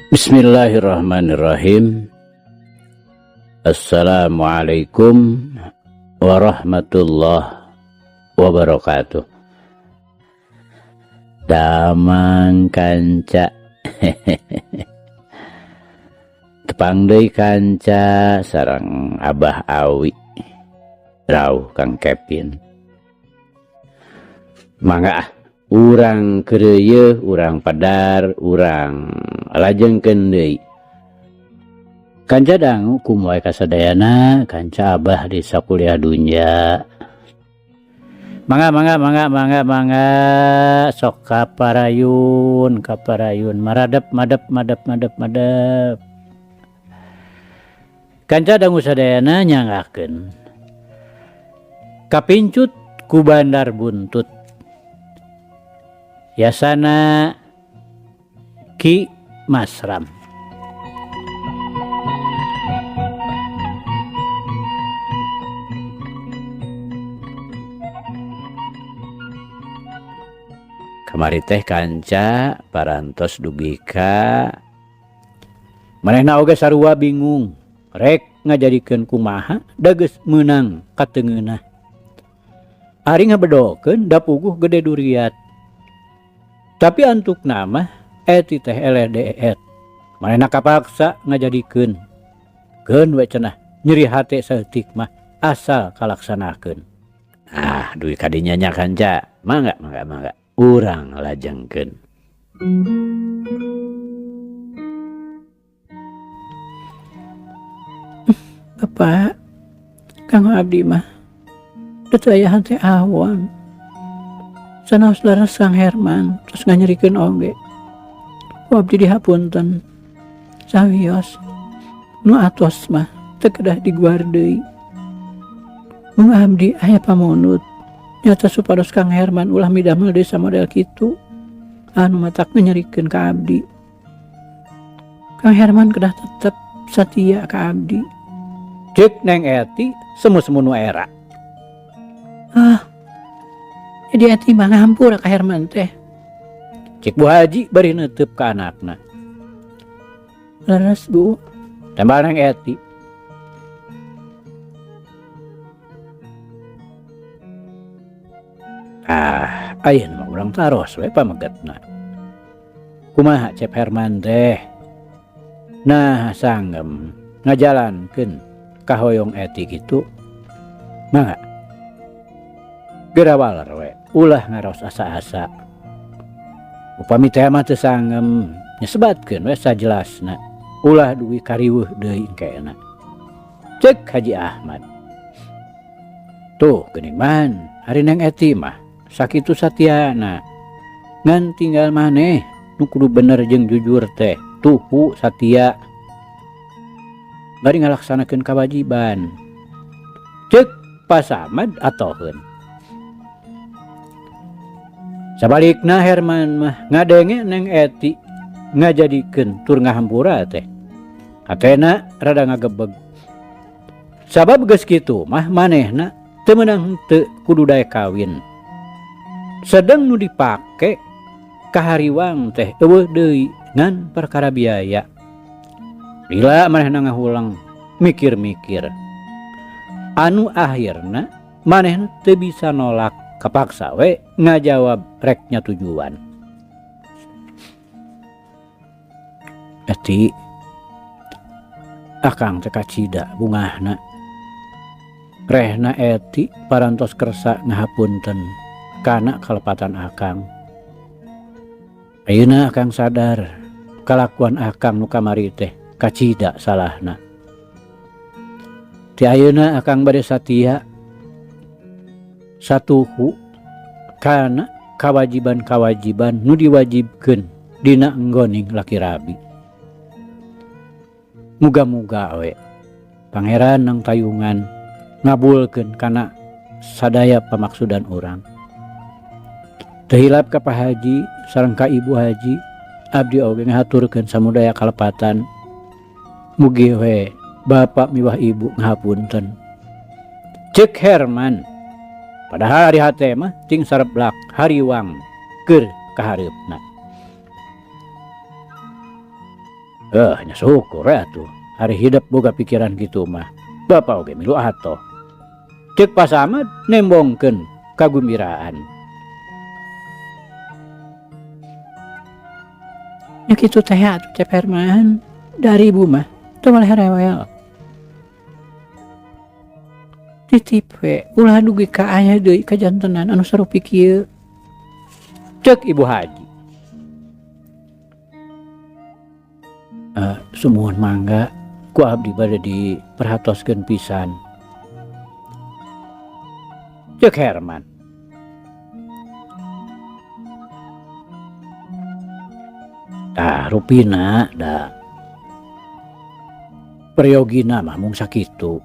Bismillahirrahmanirrahim. Assalamualaikum warahmatullahi wabarakatuh. Damang kanca. Tepang deui kanca sareng Abah Awi. Rauh Kang Kevin. Mangga ah, urang keureuyeun, urang padar, urang lajengkeun deui. Kanca dangu kumaha kasadayana kanca Abah di sakuliah dunya. Mangga mangga mangga mangga mangga sok kaparayun kaparayun maradep madep madep madep madep. Kanca dangu sadayana nyanggakeun. Kapincut ku bandar buntut. Yasana Ki Masram. Kamari teh kanca parantos dugi ka manehna oge sarua bingung rek ngajadikeun kumaha da geus meunang kateungeunah. Ari ngabedokeun da puguh gede duriat. Tapi antukna mah eti teh eleh deet. Manehna kapaksa ngajadikeun. Keun we cenah nyeri hate saeutik mah asal kalaksanakeun. Ah, dugi ka dinya nya kanca. Mangga mangga mangga urang lajengkeun. Bapak, Kang Abdi mah teu aya hate awon. Sanaos leres Kang Herman terus nganyerikeun oge. Ku abdi dihapunten. Sawios nu atos mah teu kedah diguar deui. Mung abdi aya pamunut nyata supados Kang Herman ulah midamel deui samodel kitu anu matak nganyerikeun ka abdi. Kang Herman kedah tetep satia ka abdi. Cek Neng Eti semu-semu nu era. Ah, jadi Eti mah ngahampura ka Herman teh. Cek Bu Haji bari neuteub ka anakna. Leres Bu. Tembal Neng Eti. Ah, ayeuna mah urang taros we pamegetna. Kumaha Cep Herman teh? Nah, sanggem ngajalankeun kahoyong Eti kitu. Mangga. Geura waler we, ulah ngaros asa-asa. Upami teh mah teu sanggem, nyesebatkeun we sajelasna. Ulah dugi kariweuh deui engkena. Cek Haji Ahmad. Tuh geuning man, ari Neng Eti mah sakitu satiana. Ngan tinggal maneh nu kudu bener jeung jujur teh, tuhu satia. Bari ngalaksanakeun kawajiban. Cek Pak Samad atoheun. Sabalikna Herman mah ngadenge Neng Eti ngajadikeun tur ngahampura teh. Hatena rada ngagebeg. Sabab geus kitu mah manehna teu meunang henteu kudu daek kawin. Sedeng nu dipake kahariwang teh eueuh deui ngan perkara biaya. Lila manehna ngahulang mikir-mikir. Anu akhirna manehna teu bisa nolak kapaksa we ngajawab reknya tujuan. Eti akang teh kacida bungahna. Rehna Eti parantos kersa ngahapunten kana kalepatan akang. Ayeuna akang sadar kalakuan akang nu kamari teh kacida salahna. Ti ayeuna akang bade satia satuhu kana kawajiban-kawajiban nu diwajibkeun dina enggoning laki rabi. Muga-muga we pangeran nang tayungan ngabulkeun kana sadaya pamaksudan urang. Teu hilap ka Pak Haji sareng ka Ibu Haji, abdi oge ngahaturkeun samudaya kalepatan. Mugi we bapak miwah ibu ngahapunten. Cek Herman, padahal ari hate mah ting sareblak hariwang keur kahareupna. Nya syukur we atuh ari hidep boga pikiran kitu mah. Bapak oge milu atoh. Ceuk Pak Samad nembongkeun kagumbiraan. Nya kitu teh atuh Cep Herman, dari ibu mah teu maleh rewel. Titip we ulah dugi ka aya deui kajantenan anu sarupi kieu. Ceuk Ibu Haji. Sumuhun mangga ku abdi bade diperhatoskeun pisan. Ceuk Herman. Tah rupina da priyogina mah mung sakitu.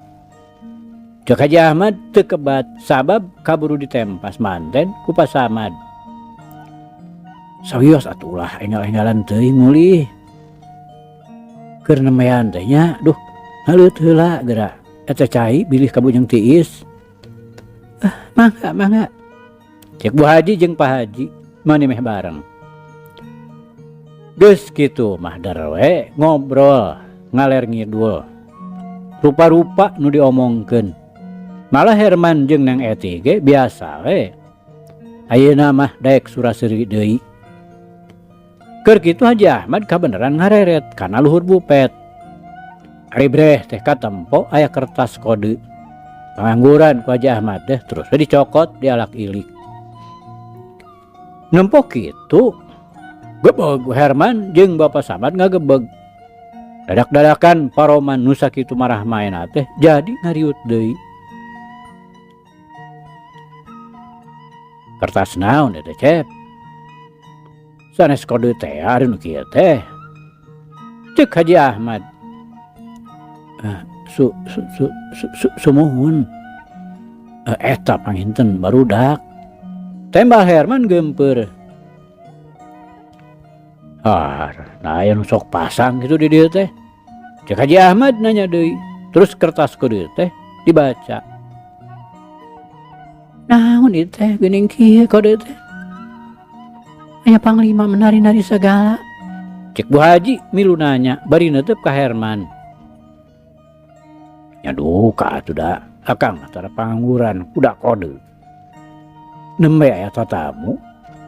Ceuk Haji Ahmad teu kebat sabab kaburu ditempas manten ku Pak Samad. Sawios atuh ulah enggal-enggalan teuing mulih. Keur nembean teh nya duh ngaleut heula geura eta cai bilih kabujeng tiis. Mangga mangga. Ceuk Bu Haji jeung Pak Haji mani meh bareng. Geus kitu mah darwe ngobrol ngaler ngidul. Rupa-rupa nu diomongkeun. Malah Herman jeung Neng Eti ge biasa we. Ayeuna mah daek sura-seuri deui. Keur kitu Haji Ahmad kabeneran ngareret kana luhur bupet. Ari breh teh katempo aya kertas kode. Pangangguran ku Haji Ahmad teh terus we dicokot dialak-ilik. Nempo kitu gebeg Herman jeung Bapak Samad ngagebeg. Dadak-dadakan paroman nu sakitu marah maena teh jadi ngariut deui. Kertas naon eta Cep? Sanes kode teh ari nu kieu teh. Ceuk Haji Ahmad. Sumuhun. Eta panginten barudak. Tembal Herman geumpeur. Ah, nah aya nu sok pasang kitu di dieu teh. Ceuk Haji Ahmad nanya deui. Terus kertas kode teh dibaca. Naon ieu teh geuning kieu kode teh? Aya panglima menari-nari segala. Ceuk Bu Haji milu nanya bari neuteub ka Herman. Nya duka atuh da, akang mah tara pangangguran kuda kode. Nembe aya tatamu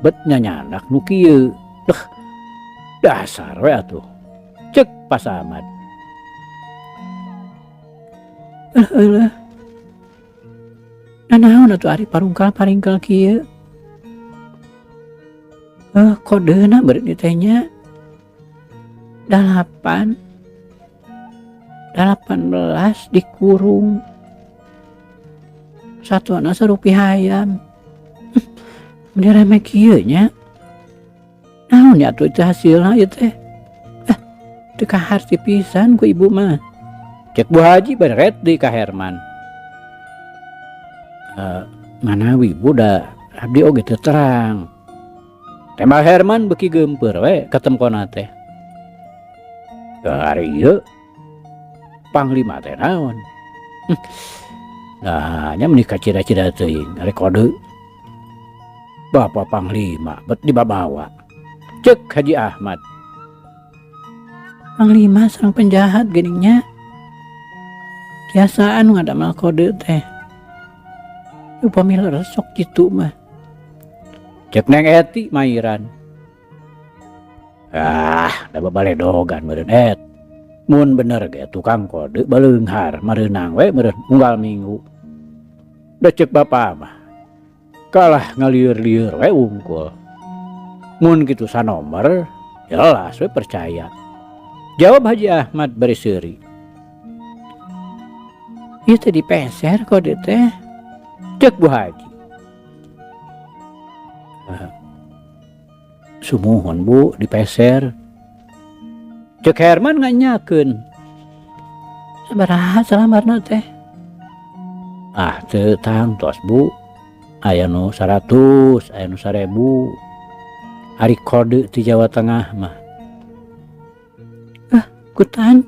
bet nyanyandak nu kieu. Deh, dasar we atuh. Ceuk Pak Samad. Eulah. Nanaon atuh ari parungkal paringkal kieu? Kodena beureum ieu teh nya. 8. 18 dikurung. Satuana sarupi hayam. Meni reme kieu nya. Naon nya atuh teh hasilna ieu teh? Teu kaharti pisan ku ibu mah. Ceuk Bu Haji beret deui ka Herman. Manawi Bu da abdi oge teu terang. Tembal Herman beuki geumpeur we katemkona teh. Ari ieu panglima teh naon? Nah, nya meuni kacida-cida teuing ari kode. Bapak panglima bet dibabawa. Ceuk Haji Ahmad. Panglima sareng penjahat geuning nya. Biasaan ngadamel kode teh. Upami leres sok kitu mah. Ceuk Neng Eti mairan. Ah, da babaledogan meureun et. Mun bener ge tukang kode baleunghar mareunang we meureun unggal minggu. Da ceuk bapa mah kalah ngalieur-lieur we wungkul. Mun kitu sanomor jelas we percaya. Jawab Haji Ahmad bari seuri. Ieu teh dipeser kode teh. Ceuk Bu Haji. Sumuhun Bu dipeser. Ceuk Herman nganyakeun. Sabaraha salamarna teh? Ah, teu tangtos Bu. Aya nu 100, aya nu 1000. Ari kode ti Jawa Tengah mah. Kutan.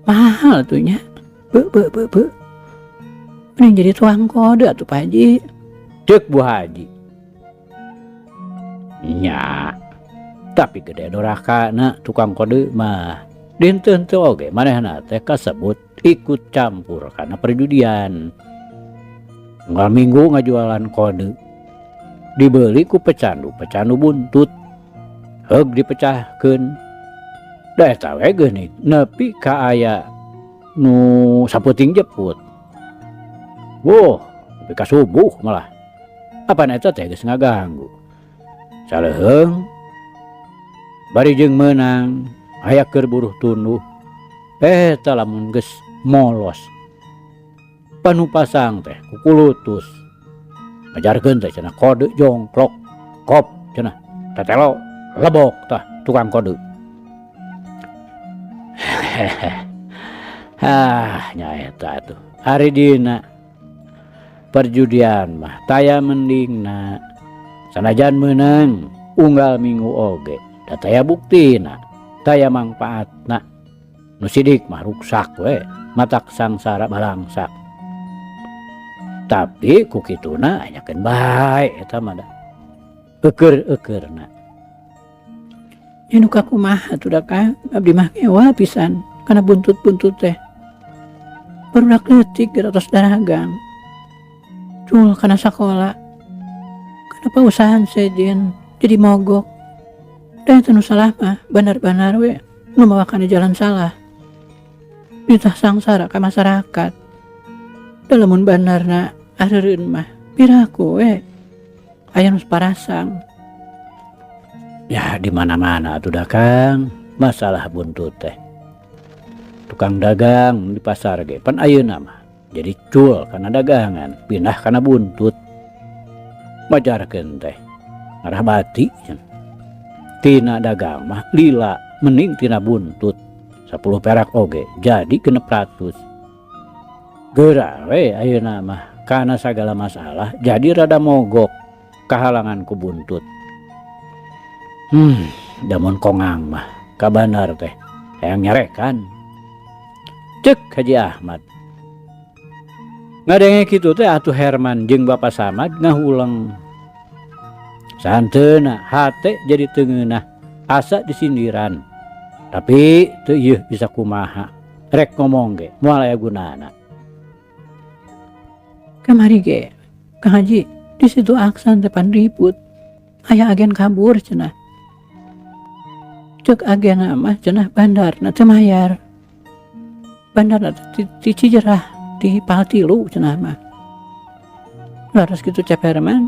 Mahal tuh nya. Be, be, be, be. Mending jadi tukang kode atuh Pak Haji. Ceuk Bu Haji. Nya. Tapi gede dorakana tukang kode mah. Dinten teu oge manehna teh kasebut ikut campur kana perjudian. Unggal minggu ngajualan kode. Dibeli ku pecandu, pecandu buntut. Heug dipecahkeun. Da eta we geuning nepi ka aya nu saputing jeput. Wuh, nepi ka subuh malah. Apan eta teh geus ngaganggu. Saleuheung bari jeung meunang aya keur buruh tunduh. Eta lamun geus molos. Panu pasang teh kukulutus. Ngajarkeun teh cenah kode jongklok kop cenah tetelo lebok tah tukang kode. Ah, nyaeta atuh. Ari dina perjudian mah taya mendingna. Sanajan meunang unggal minggu oge da taya buktina, taya mangpaatna. Nu sidik mah ruksak we, matak sangsara balangsak. Tapi ku kituna anyakeun bae eta mah da. Eueur-eueurna. Nya nu kakumaha atuh da Kang, abdi mah ngewa pisan kana buntut-buntut teh. Barudak leutik geus atos daragang. Cul kana sakola. Kana pausahaan sejen jadi mogok. Da eta nu salah mah bandar-bandar we nu mawa kana jalan salah. Ditah sangsara ka masyarakat. Da lamun bandarna areureun mah piraku we aya nu parasang. Ya di mana-mana atuh da Kang, masalah buntut teh. Tukang dagang di pasar ge pan ayeuna mah jadi cul kana dagangan, pindah kana buntut. Majarkeun teh ngarah bati cenah. Tina dagang mah lila mending tina buntut. 10 perak oge jadi 600. Geura we ayeuna mah kana sagala masalah jadi rada mogok kahalangan ku buntut. Damun kongang mah kabanar teh hayang nyarekan. Cek Haji Ahmad. Ngadenge kitu teh atuh Herman jeung Bapak Samad ngahuleng. Sahanteuna hate jadi teu ngeunah, asa disindiran. Tapi teu ieu bisa kumaha. Rek ngomong ge moal aya gunana. Kamari ge Kang Haji di situ aksan teh pan ribut. Aya agen kabur cenah. Cek agen mah cenah bandarna teu mayar. Bandarna teh ti Cijerah, di Paltilu cenah mah. Laras kitu Cep Herman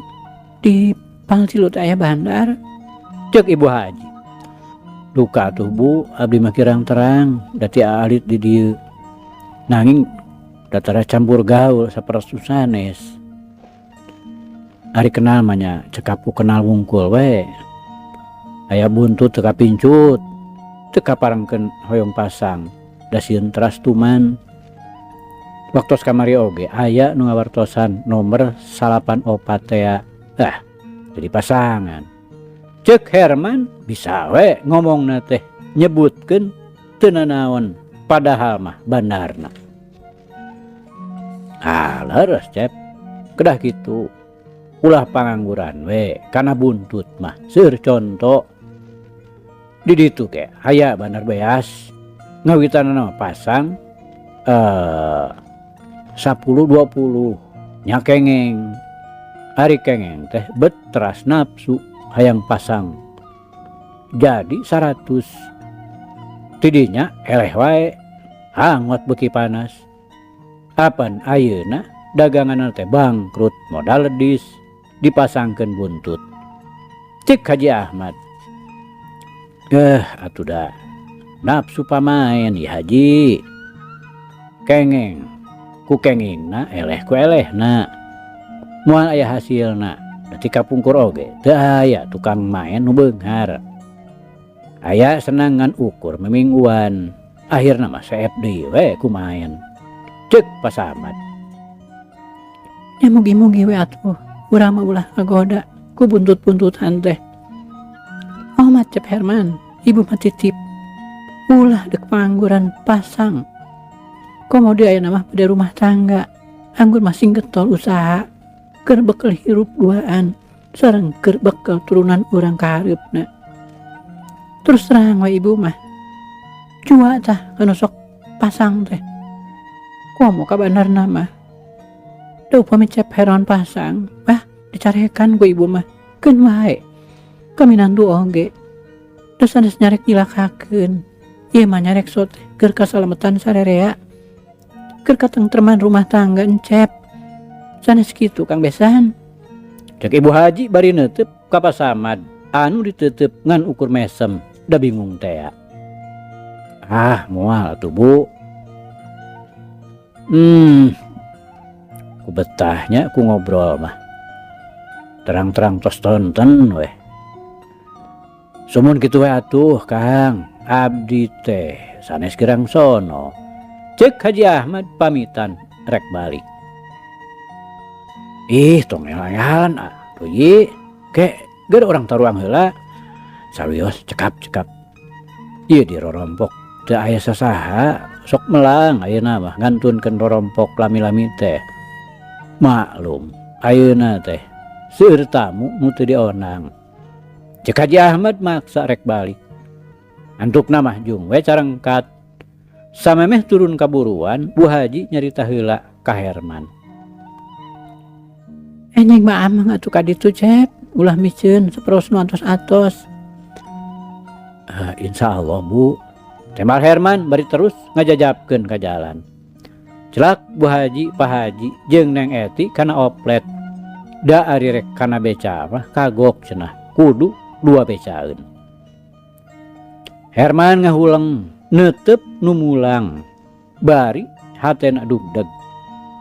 di Paltilu teh aya bandar. Cek Ibu Haji. Duka atuh Bu, abdi mah kirang terang da ti alit di dieu. Nanging datara campur gaul sapertos sanes. Ari kenal mah nya cekap ku kenal wungkul we. Aya buntut teu kapincut, teu kaparengkeun hoyong pasang, da sieun terastuman. Waktos kamari oge aya nu ngawartosan nomor salapan opat tea. Ah, jadi pasangan. Cek Herman bisa we ngomongna teh nyebutkeun teu nanaon padahal mah bandarna. Ah, leres Cep. Kedah kitu. Ulah pangangguran we kana buntut mah seueur conto. Di ditu ge aya bandar beas ngawitanana mah pasang 10 20 nya kengeng. Ari kengeng teh betras nafsu hayang pasang jadi 100. Tidinya eleh wae hangot beuki panas. Apan ayeuna daganganna teh bangkrut modal ledis dipasangkeun buntut. Cek Haji Ahmad. Atuh da nafsu pamaen ieu Haji. Kengeng ku kengingna eleh ku elehna. Moal aya hasilna. Da ti kapungkur oge teu aya tukang maen nu beunghar. Aya senang ngan ukur mimingguan. Akhirna mah seep deui we ku maen. Cek Pak Samad. Ya mugi-mugi we atuh urang mah ulah kagoda ku buntut-buntutan teh. Omat Cep Herman, ibu mah titip. Ulah dek pangangguran pasang. Komo deui ayeuna mah pada rumah tangga. Anggur masing getol usaha. Keur bekel hirup duaan sareng keur bekel turunan urang ka hareupna. Terus terang we ibu mah. Jua tah anu sok pasang teh. Komo kabanarna mah. Da upami Cep Herman pasang, bah dicarekan ku ibu mah. Keun wae. Kaminantu oge. Da sanes nyarek nyilakakeun. Ieu mah nyarekso teh keur kasalametan sarerea. Keur katengtreman rumah tangga Encep. Sanes kitu Kang Besan. Cek Ibu Haji bari neuteup ka Pak Samad anu diteuteup ngan ukur mesem da bingung tea. Ah, moal atuh Bu. Ku betah nya ku ngobrol mah. Terang-terang tos tonton weh. Sumun kitu we atuh Kang, abdi teh sanes gerang sono. Cek Haji Ahmad pamitan rek balik. Ih, tong elang-elan atuh ye. Ke ger urang taruang heula. Sawios cekap-cekap. Ieu di rorompok teu aya sasaha, sok melang ayeuna mah ngantunkeun rorompok lami-lami teh. Maklum, ayeuna teh seueur tamu nu teu dionang. Cek Haji Ahmad maksa rek balik. Antukna mah jung we carengkat. Samemeh turun kaburuan, Bu Haji nyarita heula ka Herman. Enjing mah amang atuh ka ditu Cep, ulah miceun saperos nu atos-atos. Insya Allah Bu. Tembal Herman bari terus ngajajapkeun ka jalan. Celak Bu Haji, Pak Haji jeung Neng Eti kana oplet. Da ari rek kana beca mah kagok cenah, kudu dua becaeun. Herman ngahuleng neuteup nu mulang. Bari hatena dugdeg.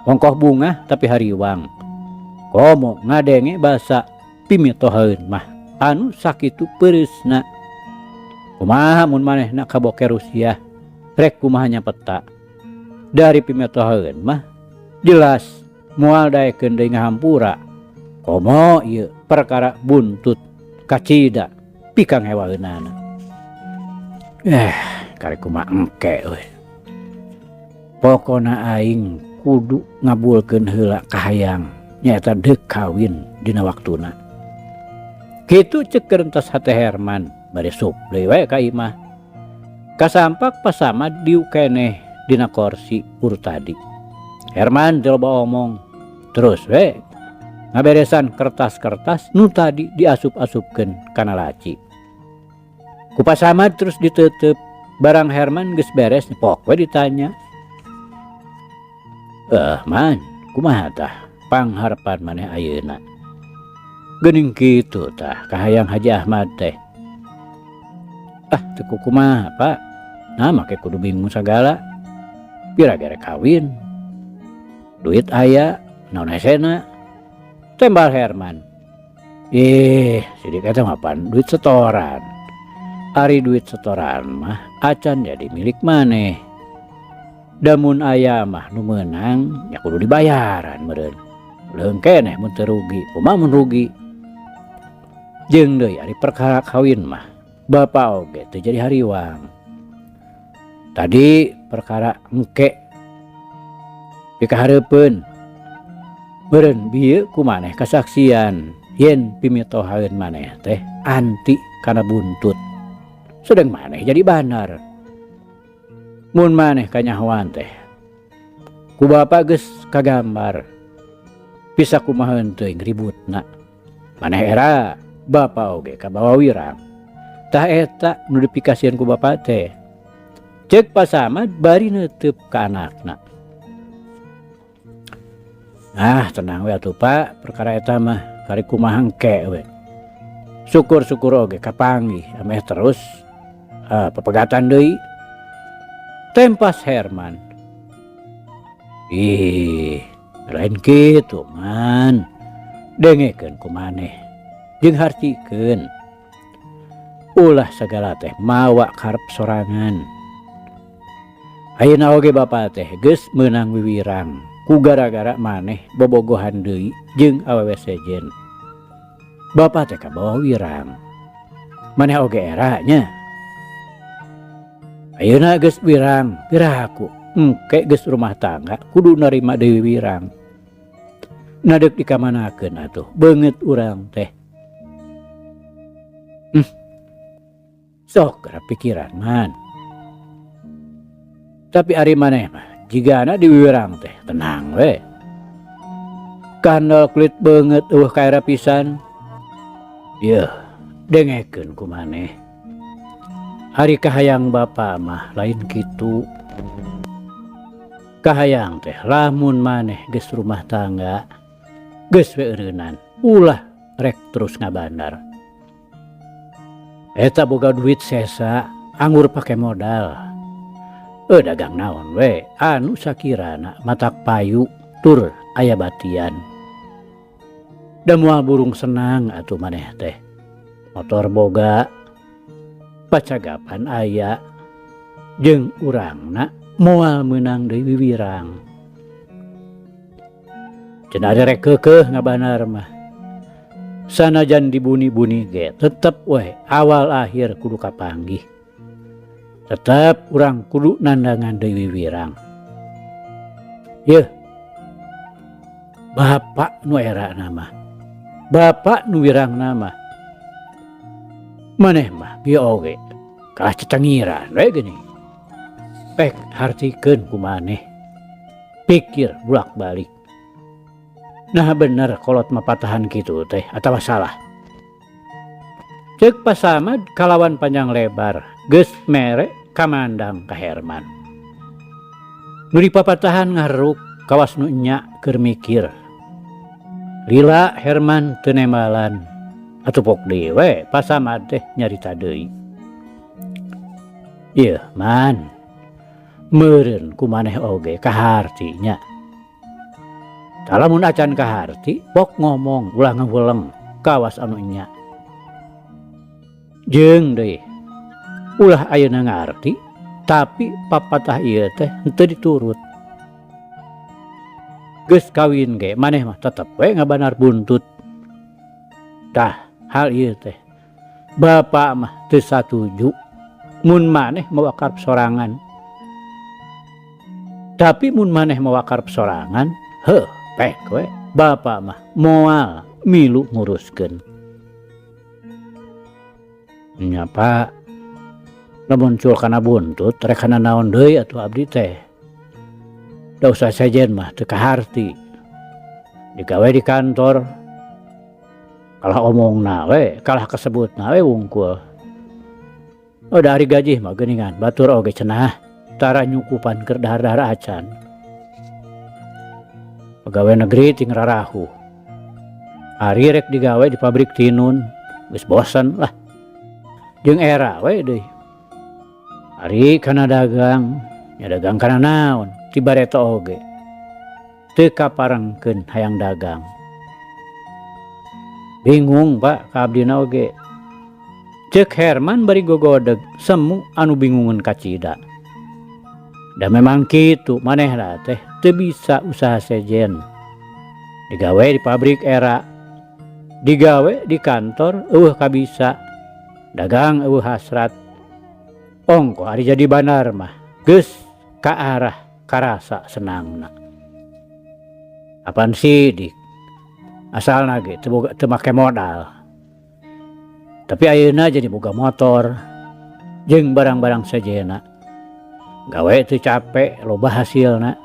Ongkoh bungah tapi hariwang. Komo ngadenge basa pimitohaeun mah anu sakitu peureusna. Kumaha mun manehna kaboke Rusia rek kumaha nya peta. Dari pimitohaeun mah jelas moal daekeun deui ngahampura. Komo ieu perkara buntut kacida pikang hewaeunana. Karek kumaha engke euy. Pokona aing kudu ngabulkeun heula kahayang nyaeta deuk kawin dina waktuna. Kitu ceuk kerentas hate Herman bari sup deui we ka imah. Kasampak Pasamad diuk keneh dina korsi pur tadi. Herman teu loba omong terus we ngaberesan kertas-kertas nu tadi diasup-asupkeun kana laci. Ku Pasamad terus ditutup barang Herman geus beres pok we ditanya. Man, kumaha tah pangharepan maneh ayeuna? Geuning kitu tah kahayang Haji Ahmad teh. Ah, teu kukumaha, Pak. Nah, make kudu bingung sagala. Pira ge rek kawin. Duit aya, naon hesena? Tembal Herman. Ih, sidik eta mah pan duit setoran. Ari duit setoran mah acan jadi milik maneh. Damun aya mah nu meunang nya kudu dibayaran meureun. Leuheung keneh mun teu rugi, kumaha mun rugi? Jeung deui ari perkara kawin mah bapa oge teu jadi hariwang. Tadi perkara engke pikahareupeun meureun bieu ku maneh kasaksian yen pimitohaeun maneh teh anti kana buntut. Sedeng maneh jadi banar. Mun maneh kanyahoan teh ku bapa geus kagambar bisa kumaha teuing ributna. Maneh era bapa oge kabawa wirang. Tah eta nu dipikasieun ku bapa teh. Ceuk Pasamad bari neuteub ka anakna. Ah, tenang we atuh Pak, perkara eta mah kari kumaha engke we. Syukur-syukur oge kapanggih ameh terus pepegatan deui. Tempas Herman. Ih, lain kitu man. Dengekeun ku maneh jeung hartikeun. Ulah sagala teh mawa karep sorangan. Ayeuna oge bapa teh geus meunang wiwirang ku gara-gara maneh bobogohan deui jeung awewe sejen. Bapa teh kabawa wirang. Maneh oge era nya. Ayeuna geus wirang, piraku engke geus rumah tangga kudu narima deui wirang. Nadeuk dikamanakeun atuh beungeut urang teh. Sok geura pikiran man. Tapi ari maneh mah jigana diwiwirang teh tenang we. Kandel kulit beungeut eueuh kaera pisan. Yeuh, dengekeun ku maneh. Ari kahayang bapa mah lain kitu. Kahayang teh lamun maneh geus rumah tangga, geus we eureunnan, ulah rek terus ngabandar. Eta boga duit sesa, anggur pake modal. Dagang naon we anu sakirana matak payu tur aya batian. Da moal burung senang atuh maneh teh. Motor boga, pacagapan aya, jeung urangna moal meunang deui wiwirang. Cenah ari rek keukeuh ngabandar mah. Sanajan dibuni-buni ge tetep we awal akhir kudu kapanggih. Tetep urang kudu nandangan deui wiwirang. Yeuh, bapak nu erana mah, bapak nu wirangna mah. Maneh mah bieu oge kalah cecengiran we geuning. Pek hartikeun ku maneh. Pikir bulak-balik. Nah bener kolot mapatahan kitu teh atawa salah. Ceuk Pak Samad kalawan panjang lebar geus mere kamandang ka Herman. Nu dipapatahan ngaruk kawas nu enya keur mikir. Lila Herman teu nembalan atuh pok deui we Pak Samad teh nyarita deui. Yeuh man, meureun ku maneh oge kaharti nya. Tah lamun acan kaharti pok ngomong ulah ngahuleng kawas anu enya. Jeung deui ulah ayeuna ngarti tapi papatah ieu teh henteu diturut. Geus kawin ge maneh mah tetep we ngabandar buntut. Tah hal ieu teh bapa mah teu satuju mun maneh mawa karep sorangan. Tapi mun maneh mawa karep sorangan, heuh pek we bapa mah moal milu nguruskeun. Nya Pak, lamun cul kana buntut rek kana naon deui atuh abdi teh. Da usaha sejen mah teu kaharti. Digawe di kantor kalah omongna we, kalah kasebutna we wungkul. Oh da ari gaji mah geuningan batur oge cenah tara nyukupan keur dahar-dahar acan. Pegawai negeri ting rarahuh. Ari rek digawe di pabrik tinun geus bosen lah. Jeung era we deui. Ari kana dagang, nya dagang kana naon ti bareto oge. Teu kaparengkeun hayang dagang. Bingung Pak ka abdina oge. Ceuk Herman bari gogodeg semu anu bingungeun kacida. Da memang kitu manehna teh teu bisa usaha sejen. Digawe di pabrik era, digawe di kantor eueuh kabisa, dagang eueuh hasrat. Ongkoh ari jadi bandar mah geus ka arah karasa senangna. Apan sidik asalna ge teu boga teu make modal. Tapi ayeuna jadi boga motor jeung barang-barang sejenna. Gawe teu capek loba hasilna.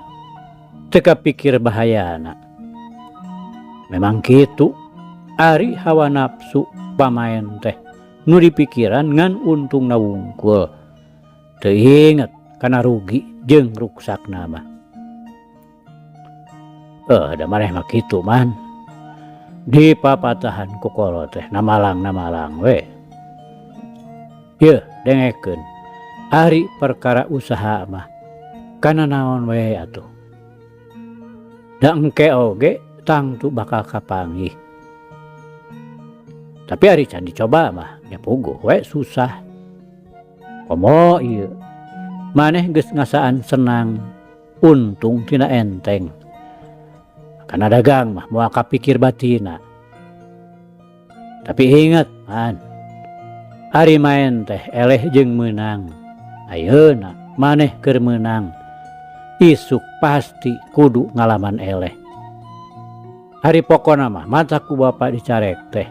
Teu kapikir bahayana. Memang kitu ari hawa nafsu pamaen teh nu dipikiran ngan untungna wungkul. Teu inget kana rugi jeung ruksakna mah. Da maneh mah kitu man. Dipapatahan ku kolot teh namalang-namalang we. Yeuh dengekeun ari perkara usaha mah kana naon we atuh. Da engke oge tangtu bakal kapanggih. Tapi ari can dicoba mah nya puguh we susah. Komo ieu maneh geus ngasaan senang untung tina enteng. Kana dagang mah moal kapikir batina. Tapi inget man, ari maen teh eleh jeung meunang. Ayeuna maneh keur meunang, isuk pasti kudu ngalaman eleh. Ari pokona mah matak ku bapa dicarek teh.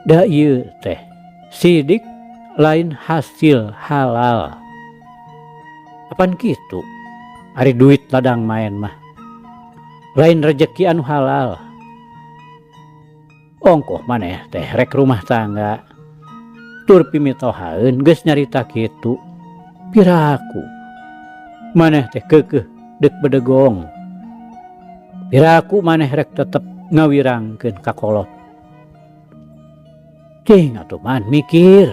Da ieu teh sidik Lain hasil halal. Apan kitu ari duit ladang maen mah. Lain rejeki anu halal. Ongkoh maneh teh rek rumah tangga. Tur pimitohaeun geus nyarita kitu. Piraku maneh teh keukeuh deuk bedegong. Piraku maneh rek tetep ngawirangkeun ka kolot. Cing atuh man mikir,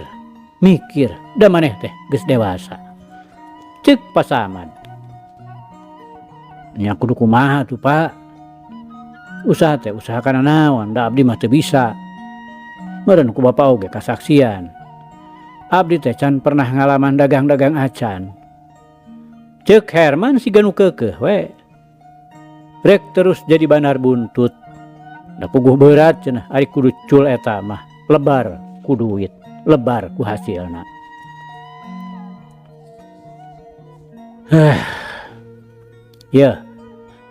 mikir da maneh teh geus dewasa. Ceuk Pak Samad. Nya kudu kumaha tuh Pak? Usaha teh usaha kana naon da abdi mah teu bisa. Meureun ku bapa oge kasaksian. Abdi teh can pernah ngalaman dagang-dagang acan. Ceuk Herman siga nu keukeuh we. Rek terus jadi bandar buntut. Da puguh berat cenah ari kudu cul eta mah. Lebar ku duit, lebar ku hasilna. Yeuh,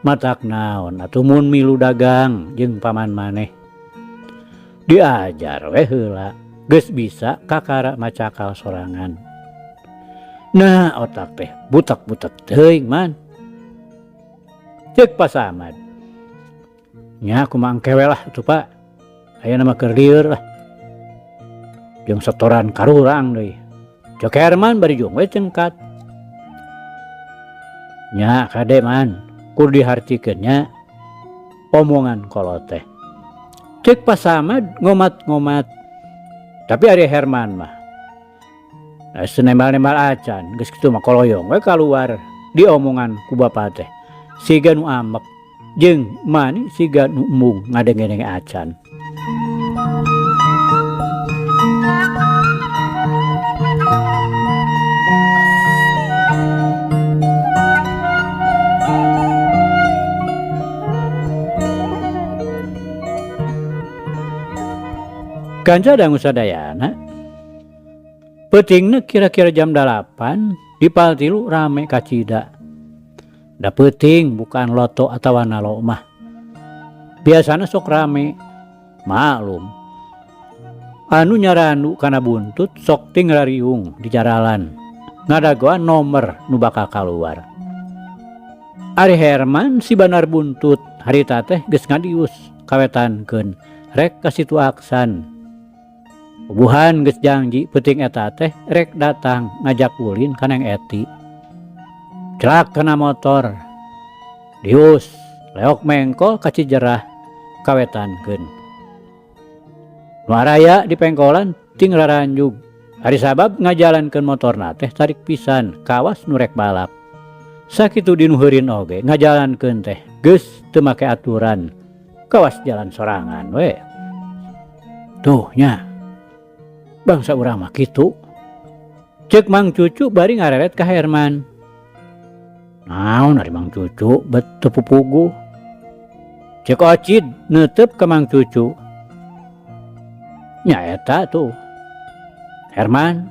matak naon atuh mun milu dagang jeung paman maneh. Diajar we heula, geus bisa kakara macakal sorangan. Nah, otak teh butek-butek teuing man. Ceuk Pak Samad. Nya kumaha engke we lah atuh Pak. Ayeuna mah keur lieur lah. Jeung setoran karurang deui. Ceuk Herman bari jeung we cengkat. Nya kade man, kudu dihartikeun nya omongan kolot teh. Ceuk Pak Samad ngomat-ngomat. Tapi ari Herman mah senembal-nembal acan, geus kitu mah koloyong we kaluar diomongan ku bapa teh. Siga nu amek jeung mani siga nu embung ngadenge-denge acan. Kanca dangu sadayana, peutingna kira-kira jam 8 di pal tilu rame kacida. Da peuting bukan loto atawa nalo mah. Biasana sok rame, maklum. Anu nyarandu kana buntut sok ting rariung di jaralan. Ngadagoan nomor nu bakal kaluar. Ari Herman si bandar buntut harita teh geus ngadius kawetankeun rek ka situ aksan. Buhan geus janji peuting eta teh rek datang ngajak ulin ka Neng Eti. Celak kana motor. Dius leok mengkol ka Cijerah kawetankeun. Nu araya di pengkolan ting raranjug. Ari sabab ngajalankeun motorna teh tarik pisan kawas nu rek balap. Sakitu dinuheurin oge ngajalankeun teh geus teu make aturan. Kawas jalan sorangan we. Tuh nya. Bangsa urang mah kitu. Ceuk Mang Cucu bari ngareret ka Herman. Naon ari Mang Cucu bet teu pupuguh. Ceuk Ocid neuteup ka Mang Cucu. Nya eta tuh. Herman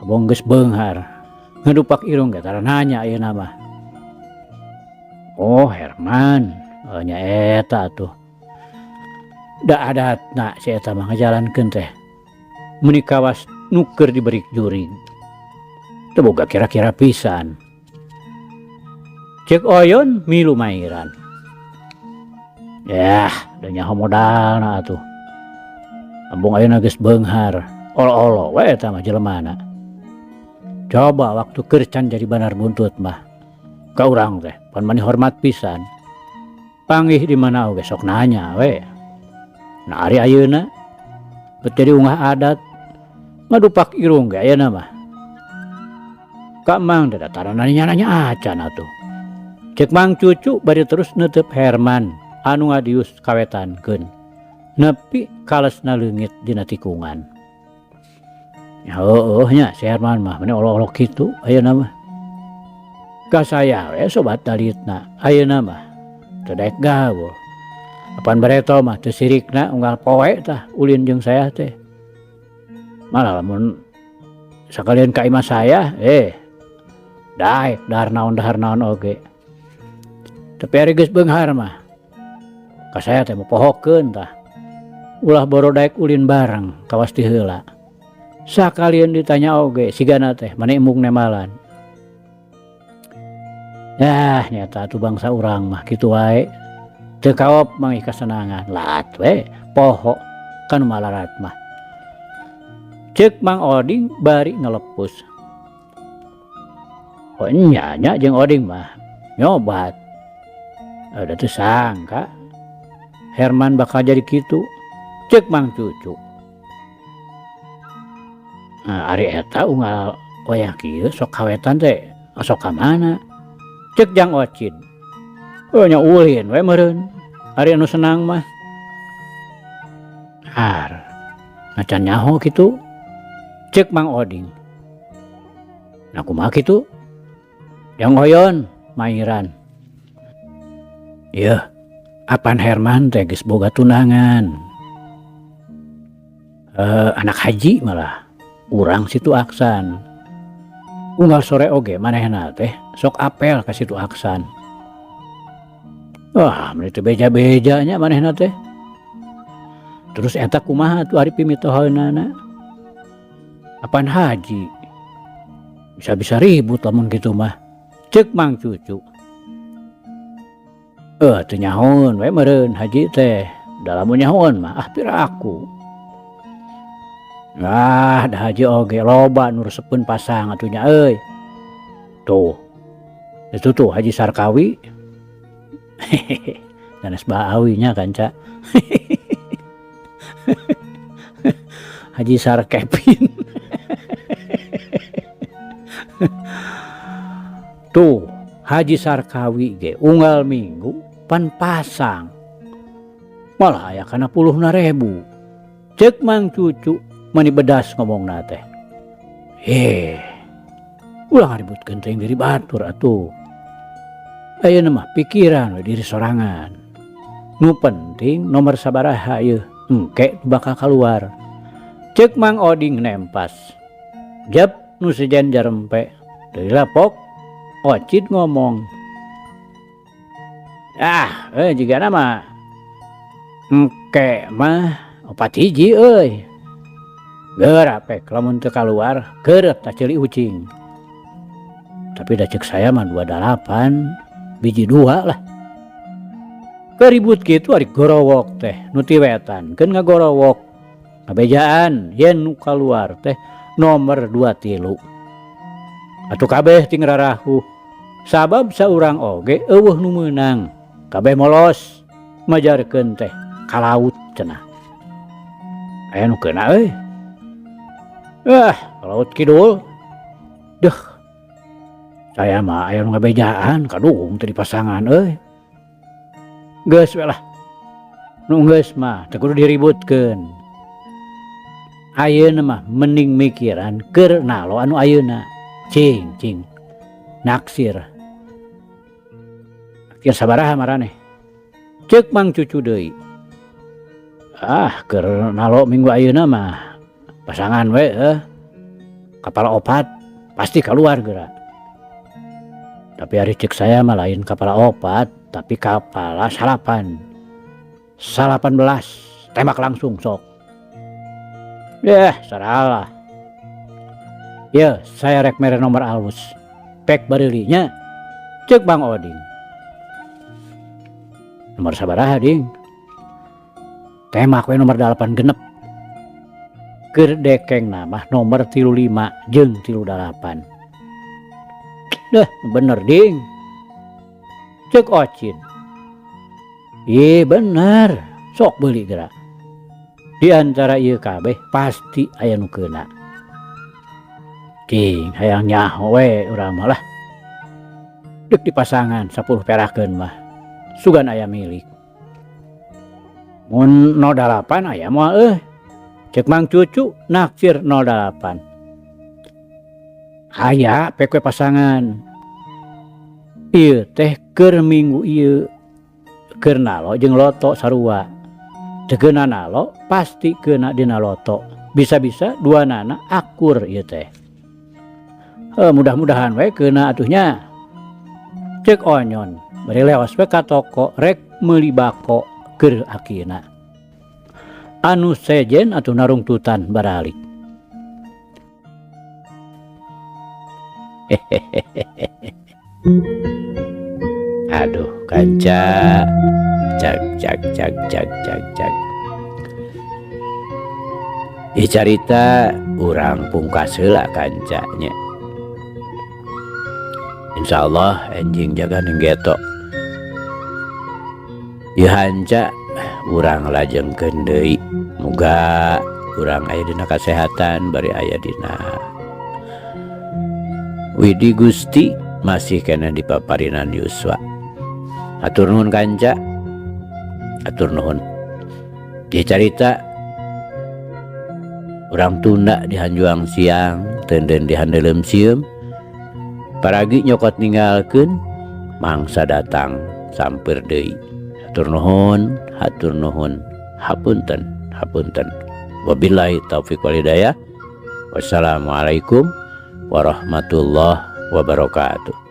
abong geus beunghar. Ngadupak irung ge tara nanya ayeuna mah. Oh Herman, oh, nya eta tuh. Da adatna si eta mah ngajalankeun teh. Meni kawas nu keur diberi jurig. Teu boga kira-kira pisan. Ceuk Oyon milu mairan. Yah, da nyaho modalna atuh. Ambung ayeuna geus beunghar, olo-olo we eta mah jelemana. Coba waktu keur can jadi bandar buntut mah. Ka urang teh pan mani hormat pisan. Panggih di mana oge sok nanya we. Nah ari ayeuna bet jadi ungah adat ngadupak irung ge ayeuna mah. Ka Mang teh datara nanya-nanya acan atuh. Ceuk Mang Cucu bari terus neuteup Herman anu ngadius kawetankeun. Nepi kalesna leungit dina tikungan. Ya heueuh nya si Herman mah meni olo-olo kitu ayeuna mah. Ka saya we sobat dalitna ayeuna mah teu daek gaul. Apan bareto mah teu sirikna unggal poe tah ulin jeung saya teh. Malah lamun sakalian ka imah saya daek dahar naon dahar naon oge. Tapi ari geus beunghar mah ka saya teh mopohokeun tah. Ulah boro daek ulin bareng kawas ti heula. Sakalian ditanya oge sigana teh mani embung nemalan. Yah nyata atuh bangsa urang mah kitu wae. Teu kaop manggih kasenangan laat we poho kanu malarat mah. Ceuk Mang Oding bari ngelepus. Oh nya nya jeung Oding mah nyobat. Da teu sangka Herman bakal jadi kitu. Ceuk Mang Cucu. Nah, ari eta unggal wayah kieu sok kawetan teh sok ka mana? Ceuk Jang Ocid. Oh nya ulin we meureun ari anu senang mah. Har macan nyaho kitu. Ceuk Mang Oding. Nah kumaha kitu? Jang Oyon mairan. Yeuh, apan Herman teh geus boga tunangan. Anak haji malah. Urang Situ Aksan. Unggal sore oge manehna teh sok apel ka Situ Aksan. Wah, meni teu beja-beja nya manehna teh. Terus eta kumaha atuh ari pimitoheunana? Apan haji? Bisa-bisa ribut lamun kitu mah. Ceuk Mang Cucu. Teu nyahoeun we meureun haji teh. Da lamun nyahoeun mah ah piraku. Ah, da haji oge loba nu resepeun pasang atuh nya euy. Tuh. Itu tuh Haji Sarkawi. Sanes Baawi nya kanca. Haji Sarkepin. Tuh, Haji Sarkawi ge unggal minggu pan pasang. Malah aya kana puluhna ribu. Ceuk Mang Cucu mani bedas ngomongna teh. Heh. Ulah ngaributkeun teuing diri batur atuh. Ayeuna mah pikiran we diri sorangan. Nu penting nomor sabaraha yeuh engke bakal kaluar. Ceuk Mang Oding nempas. Jep nu sejen jarempe. Deui lapok Ocid ngomong. Ah, jigana mah engke mah 4 hiji euy. Geura pek lamun teu kaluar keureup tah ceuli ucing. Tapi da ceuk saya mah 28 biji 2 lah. Keribut kitu ari gorowok teh nu ti wetan keun ngagorowok. Ngabejaan yen nu kaluar teh nomor 23. Atuh kabeh ting rarahuh. Sabab saurang oge eueuh nu meunang. Kabeh molos majarkeun teh ka laut cenah. Aya nu keuna euy. Ah, ka laut kidul. Deuh. Saya mah aya nu ngabejaan kaduhung teh di pasangan euy. Geus we lah. Nu geus mah teu kudu diributkeun. Ayeuna mah mending mikiran keur nalo anu ayeuna. Cing cing naksir. Naksir sabaraha maraneh? Ceuk Mang Cucu deui. Ah, keur nalo minggu ayeuna mah pasangan we Kapala 4 pasti keluar geura. Tapi ari ceuk saya mah lain kapala 4, tapi kapala 9. 18 tembak langsung sok. Yeh, salah. Ya, saya rek mere nomor alus. Pek bareuli nya. Ceuk Bang Oding. Nomor sabaraha ding? Tembak we nomor 8 genep. Keur dekeng mah nomor 35 jeung 38. Deh, bener ding. Ceuk Ocin. Ih, bener. Sok beuli geura. Di antara ieu kabeh pasti aya nu keuna. Cing, hayang nyaho we urang mah lah. Deuk di pasangan 10 perakeun mah. Sugan aya milik. Mun 08 aya moal euy. Ceuk Mang Cucu naksir 08. Aya pek we pasangan. Ieu teh keur minggu ieu. Keur nalo jeung loto sarua. Teu keuna nalo pasti keuna dina loto. Bisa-bisa dua nana akur ieu teh. Mudah-mudahan we keuna atuh nya. Ceuk Onyon bari leos we ka toko rek meuli bako keur akina. Anu sejen atuh narungtutan baralik. Aduh kanca, cak cak cak cak cak cak. Ieu carita urang pungkas heula kanca nya. Insyaallah enjing jaga ning geto. Ieu hanca urang lajengkeun deui. Muga urang aya dina kasehatan bari aya dina Widi Gusti masih keneh dipaparinan yuswa. Hatur nuhun kanca. Hatur nuhun. Ieu carita urang tunda di hanjuang siang, tenden di handeuleum sieum. Paragi nyokot ninggalkeun mangsa datang sampeur deui. Hatur nuhun, hatur nuhun. Hapunten, hapunten. Wabillahi taufik wal hidayah. Wassalamualaikum warahmatullahi wabarakatuh.